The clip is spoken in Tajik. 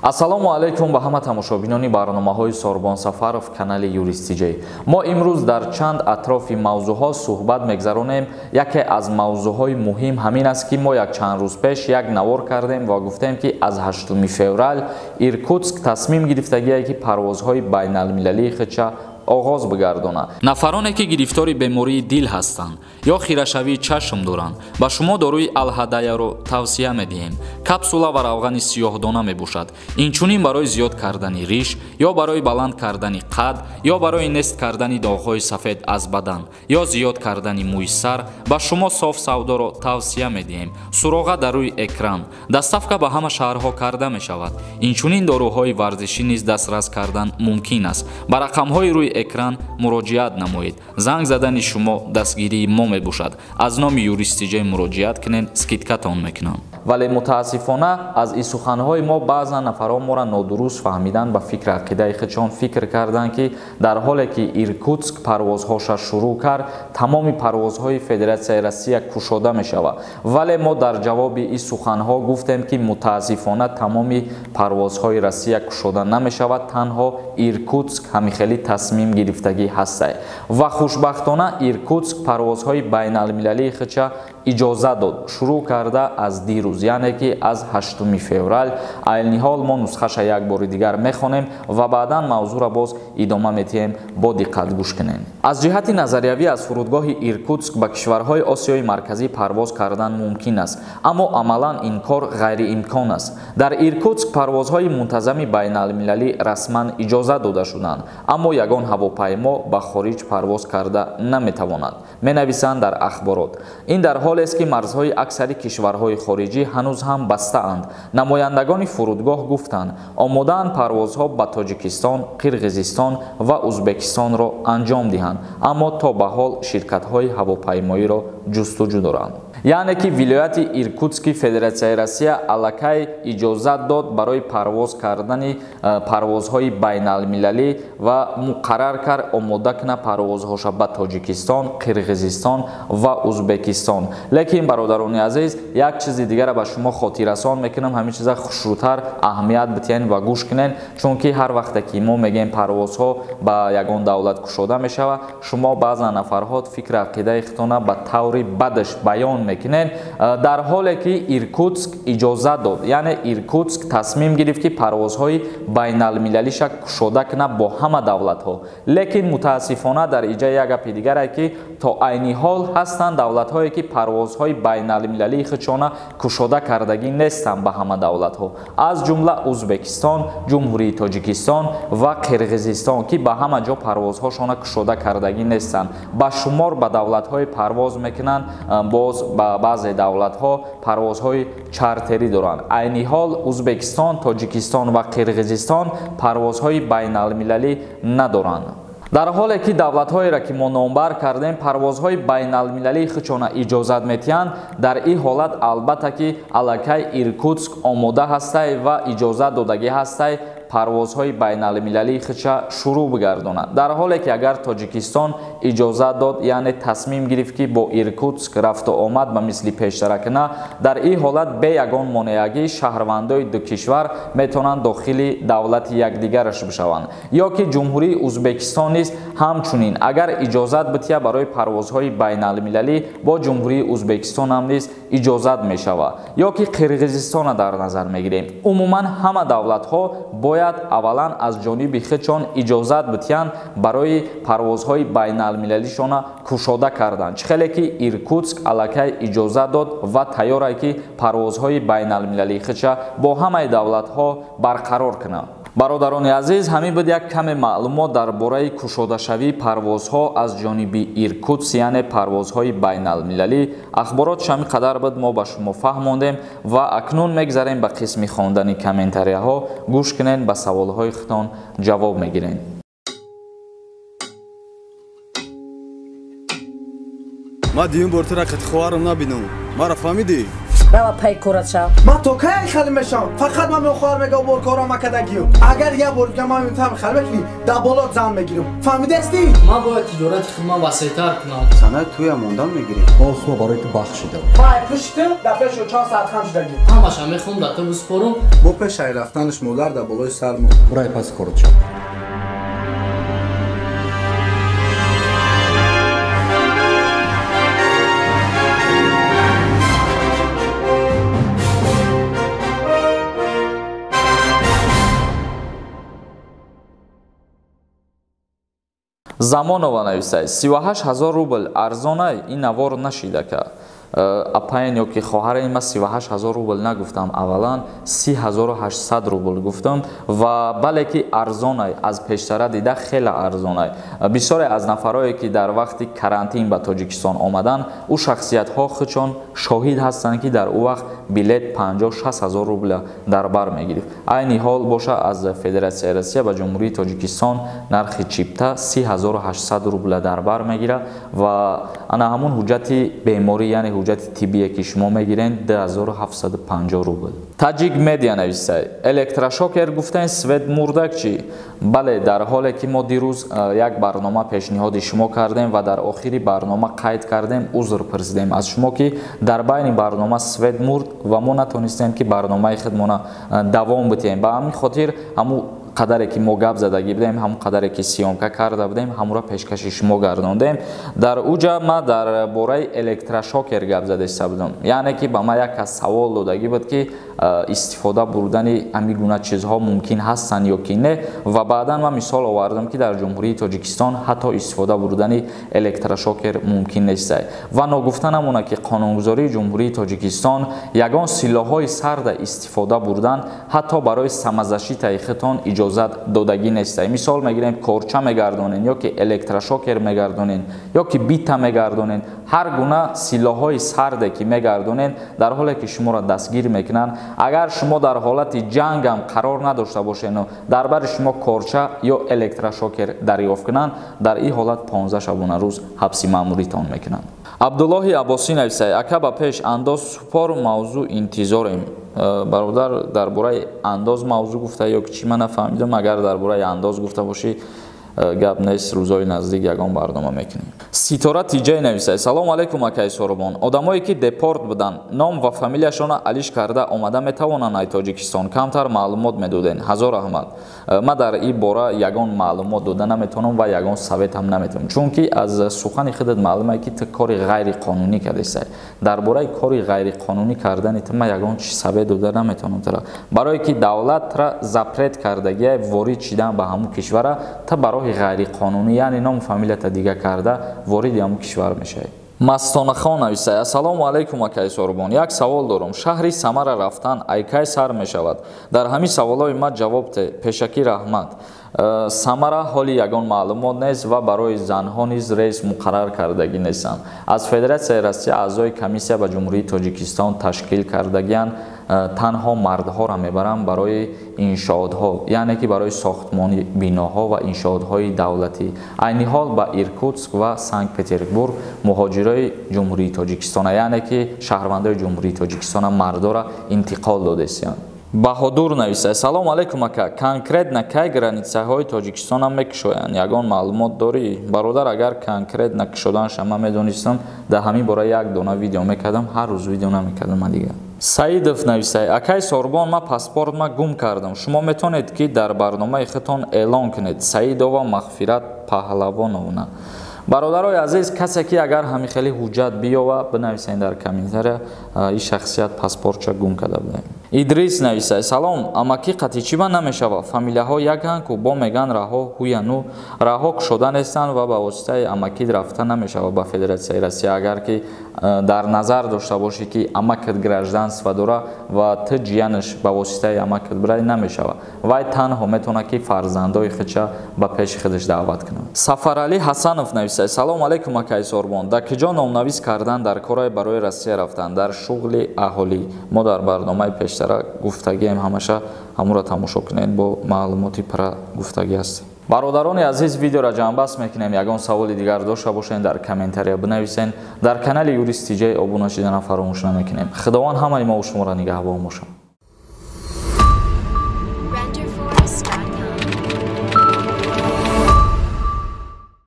Ассалому алайкум ба ҳама тамошобинони барномаҳои Сорбон Сафаров, канали Юрист ТЖ. Мо имрӯз дар чанд атрофи мавзӯъҳо суҳбат мегзаронем. Яке аз мавзӯъҳои муҳим ҳамин аст, ки мо як чанд рӯз пеш як навор кардем ва гуфтем, ки аз 8 феврал Иркутск тасмим гирифтагие, ки парвозҳои байналмилалии худша оғоз бигардонад. Нафароне ки гирифтори бемории дил ҳастанд ё хирашавии чашм доранд, ба шумо доруи Алҳадаяро тавсия медиҳем. Капсула ва равғани сиёҳдона мебошад. Инчунин барои зиёд кардани риш ё барои баланд кардани қад ё барои нест кардани доғҳои сафед аз бадан ё зиёд кардани мӯи сар ба шумо соф савдоро тавсия медиҳем. Суроға дар рӯи экран. Доставка ба ҳама шаҳрҳо карда мешавад. Инчунин доруҳои варзишӣ низ дастрас кардан мумкин аст. Ба рақамҳои рӯи экран муроҷиат намоед. Занг задани шумо дастгирии мо мебошад. Аз номи Юрист ТЖ муроҷиат кунед, скидкатон мекунам. Вале мутаассифона аз ин суханҳои мо баъзан нафарҳо моро нодуруст фаҳмидан, ба фикр ақидаи худшон фикр карданд, ки дар ҳоле ки Иркутск парвозҳоша шурӯъ кард, тамоми парвозҳои Федератсияи Россия кушода мешавад. Вале мо дар ҷавоби ин суханҳо гуфтем, ки мутаассифона тамоми парвозҳои Россия кушода намешавад, танҳо Иркутск ҳамихелӣ тасмим гирифтагӣ ҳастай. Ва хушбахтона Иркутск парвозҳои байналмилалии худша иҷоза дод, шурӯъ карда аз дирӯз, яъне ки аз 8 феврал. Айни ҳол мо нусхаша як бори дигар мехонем ва баъдан мавзӯъро боз идома метиҳем. Бо диққат гӯш кунед. Аз ҷиҳати назариявӣ аз фурудгоҳи Иркутск ба кишварҳои Осиёи Марказӣ парвоз кардан мумкин аст, аммо амалан ин кор ғайриимкон аст. Дар Иркутск парвозҳои мунтазами байналмилалӣ расман иҷоза дода шуданд, аммо ягон ҳавопаймо ба хориҷ парвоз карда наметавонад, менависанд дар ахборот. Ин дар ҳолест, ки марзҳои аксари кишварҳои хориҷӣ ҳанӯз ҳам бастаанд. Намояндагони фурудгоҳ гуфтанд, омодаанд парвозҳо ба Тоҷикистон, Қирғизистон ва Узбекистонро анҷом диҳанд, аммо то ба ҳол ширкатҳои ҳавопаймоиро ҷустуҷӯ доранд. Яъне ки вилояти Иркутски Федератсияи Россия аллакай иҷозат дод барои парвоз кардани парвозҳои байналмилалӣ ва муқаррар кард омода кунад парвозҳоша ба Тоҷикистон, Қирғизистон ва Узбекистон. Лекин бародарони азиз, як чизи дигара ба шумо хотиррасон мекунам, ҳамин чиза хушрӯтар аҳамият битиҳен ва гӯш кунен, чунки ҳар вақте ки мо мегӯем парвозҳо ба ягон давлат кушода мешавад, шумо баъзан нафарҳо фикр ақидаи худтона ба таври бадаш баён мекунен, дар ҳоле ки Иркутск иҷоза дод, яъне Иркутск тасмим гирифт, ки парвозҳои байналмилалиша кушода кунад бо ҳама давлатҳо. Лекин мутаассифона дар иҷа як гапи дигаре, ки то айни ҳол ҳастанд давлатҳое, ки парвозҳои байналмилалии худшона кушода кардагӣ нестанд ба ҳама давлатҳо, аз ҷумла Узбекистон, Ҷумҳурии Тоҷикистон ва Қирғизистон, ки ба ҳама ҷо парвозҳошона кушода кардагӣ нестанд. Ба шумор ба давлатҳои парвоз мекунанд, боз ба баъзе давлатҳо парвозҳои чартерӣ доранд. Айни ҳол Узбекистон, Тоҷикистон ва Қирғизистон парвозҳои байналмилалӣ надоранд. Дар ҳоле ки давлатҳоеро, ки мо номбар кардем, парвозҳои байналмилалии худшона иҷозат метиҳанд, дар ин ҳолат албатта ки аллакай Иркутск омода ҳастай ва иҷозат додагӣ ҳастай парвозҳои байналмилалии худша шурӯъ бигардонад. Дар ҳоле ки агар Тоҷикистон иҷозат дод, яъне тасмим гирифт, ки бо Иркутск рафту омад ба мисли пештара кунад, дар ин ҳолат бе ягон монеагӣ шаҳрвандои ду кишвар метавонанд дохили давлати якдигараш бишаванд. Ё ки Ҷумҳурии Узбекистон низ ҳамчунин агар иҷозат бития барои парвозҳои байналмилалӣ бо Ҷумҳурии Узбекистон ҳам низ иҷозат мешавад. Ё ки Қирғизистонро дар назар мегирем. Умуман ҳама давлатҳо бояд аввалан аз ҷониби худшон иҷозат битиҳанд барои парвозҳои байналмилалишона кушода кардан. Чӣ хеле ки Иркутск аллакай иҷозат дод ва тайёрае, ки парвозҳои байналмилалии худша бо ҳамаи давлатҳо барқарор кунад. Бародарони азиз, ҳамин буд як каме маълумот дар бораи кушодашавии парвозҳо аз ҷониби Иркутск, яъне парвозҳои байналмилалӣ. Ахборот ҳамин қадар буд, мо ба шумо фаҳмондем ва акнун мегзарем ба қисми хондани комментарияҳо. Гӯш кунед, ба саволҳои худтон ҷавоб мегирем. Ман дуюм бор тура қати хоҳарам набинам. Маро фаҳмидӣ? Рава пай корат шав. Ман то кай хали мешавам? Фақат ман мехоҳам мега бор кора макадагиё. Агар як бор дига ман метавонам хали мекунӣ, дар боло зан мегирам. Фаҳмидастӣ? Ман бояд тиҷорати худро васеътар кунам. Санаи туя мондан мегирӣ. Ман худро барои ту бахшидам. Ман пушти дар пеши чанд саат хам шудагӣ. Ҳамаша мехоҳам дар ту биспорам. Бо пешаи рафтанаш модар дар болои сар мон. Бурай пас корат шав. Замонова нависай 38 000 рубл арзонай ин навор нашидака. Апаен ё ки хоҳарен ма 38 000 рубл нагуфтам, аввалан 30 800 рубл гуфтам ва бале ки арзонай, аз пештара дида хеле арзонай. Бисёре аз нафарое ки дар вақти карантин ба Тоҷикистон омаданд, ӯ шахсиятҳо худшон шоҳид ҳастанд ки дар ӯ вақт билет 56 000 рубля дар бар мегирифт. Айни ҳол боша аз Федератсияи Россия ба Ҷумҳурии Тоҷикистон нархи чипта 30 800 рубля дар бар мегирад ва ана ҳамун ҳуҷҷати беморӣ, яъне ҳуҷҷати тиббие ки шумо мегиред, 2750 рубл. Таҷик медиа нависай электрошокер гуфтен свет мурдак чӣ? Бале, дар ҳоле ки мо дирӯз як барнома пешниҳоди шумо кардем ва дар охири барнома қайд кардем, узр пурсидем аз шумо ки дар байни барнома свет мурд ва мо натонистем ки барномаи худмона давом бидиҳем. Ба ҳамин хотир ҳамун қадаре ки мо гап задагӣ будем, ҳамун қадаре ки съёмка карда будем, ҳамуро пешкаши шумо гардондем. Дар уҷа ма дар бораи электрошокер гап задаиста будам, яъне ки ба ма як кас савол додагӣ буд ки истифода бурдани ҳамин гуна чизҳо мумкин ҳастанд ё ки не, ва баъдан ман мисол овардам ки дар Ҷумҳурии Тоҷикистон ҳатто истифода бурдани электрошокер мумкин нестай. Ва ногуфта намонад ки қонунгузории Ҷумҳурии Тоҷикистон ягон силоҳҳои сарда истифода бурдан ҳатто барои самозащитаи худтон иҷозат додагӣ нестай. Мисол мегирем, корча мегардонен ё ки электрошокер мегардонен ё ки бита мегардонен, ҳар гуна силоҳҳои сарде ки мегардонен, дар ҳоле ки шуморо дастгир мекунанд, агар шумо дар ҳолати ҷангам қарор надошта бошену дар бари шумо корча ё электрошокер дарёфт кунанд, дар ин ҳолат 15 шабонарӯз ҳабси маъмуритон мекунанд. Абдуллоҳи Аббосӣ нависай ака ба пеш андоз супор мавзӯъ интизорем. Бародар, дар бораи андоз мавзӯъ гуфта ё ки чӣ, ман нафаҳмидам. Агар дар бораи андоз гуфта бошӣ, гап нест, рӯзҳои наздик ягон барнома мекунем. Ситора Тиҷай нависай салому алайкум акаи Соробон, одамое ки депорт буданд, ном ва фамилияшонро алиш карда омада метавонанд ай Тоҷикистон? Камтар маълумот медоден, ҳазор раҳмат. Ман дар ин бора ягон маълумот дода наметавонам ва ягон совет ҳам наметавонам, чунки аз сухани худат маълуме ки ту кори ғайриқонунӣ кардесай. Дар бораи кори ғайриқонунӣ кардани ту ман ягон чи совет дода наметавонам тура, барое ки давлат тра запрет кардагиай ворид шидан ба ҳамун кишвара. Ту ба роҳи ғайриқонунӣ, яъне ному фамилията дига карда, вориди ҳамун кишвар мешавӣ. Мастонахон нависай ассалому алайкум акаи Сорбон, як савол дорам, шаҳри Самара рафтан айкай сар мешавад? Дар ҳамин саволҳои ман ҷавоб те, пешакӣ раҳмат. Самара ҳоли ягон маълумот нест ва барои занҳо низ рейс муқаррар кардагӣ нестанд. Аз Федератсияи Россия аъзои комиссия ба Ҷумҳурии Тоҷикистон ташкил кардагианд, танҳо мардҳоро мебаранд барои иншоотҳо, яъне ки барои сохтмони биноҳо ва иншоотҳои давлатӣ. Айни ҳол ба Иркутск ва Санкт Петербург муҳоҷирои Ҷумҳурии Тоҷикистона, яъне ки шаҳрвандои Ҷумҳурии Тоҷикистона, мардора интиқол додесиянд. Баҳодур нависад салому алайкум ака, конкретно кай границаҳои Тоҷикистонам мекушоянд, ягон маълумот дорӣ? Бародар, агар конкретно кушоданша ман медонистам, дар ҳамин бора як дона видео мекардам, ҳар рӯз видео намекардам ман дигар. Саидов нависад акай Сорбон, ман паспорт ма гум кардам, шумо метавонед ки дар барномаи худтон эълон кунед? Саидова Мағфират Паҳлавоновна. Бародарои азиз, касе ки агар ҳамин хеле ҳуҷҷат биёва, бинависед дар комментария, ин шахсият паспортша гум карда будем. Идрис нависад салом амакӣ, қатъи чӣ ба намешава, фамилияҳо яканд ку, бо меган раҳо ҳуяну раҳо кушода нестанд ва ба воситаи амакӣ рафта намешава ба Федератсияи Россия. Агар ки дар назар дошта бошӣ ки амакат гражданство дора ва ту ҷиянаш ба воситаи амакат бирай, намешава. Вай танҳо метавонад ки фарзандои худша ба пеши худаш даъват кунад. Сафаралӣ Ҳасанов нависад салому алайкум акаи Сорбон, дар киҷо номнавис кардан дар корае барои Россия рафтан дар шуғли аҳолӣ? Мо дар барномаи пештара гуфтагием, ҳамаша ҳамуро тамошо кунед, бо маълумоти пурра гуфтагӣ ҳастем. Бародарони азиз, видеоро ҷамъбаст мекунем. Ягон саволи дигар дошта бошед, дар комментария бинависен. Дар канали Юрист Тиҷай обуна шидана фаромӯш намекунем. Худованд ҳамаи мо шуморо нигаҳбон бошад.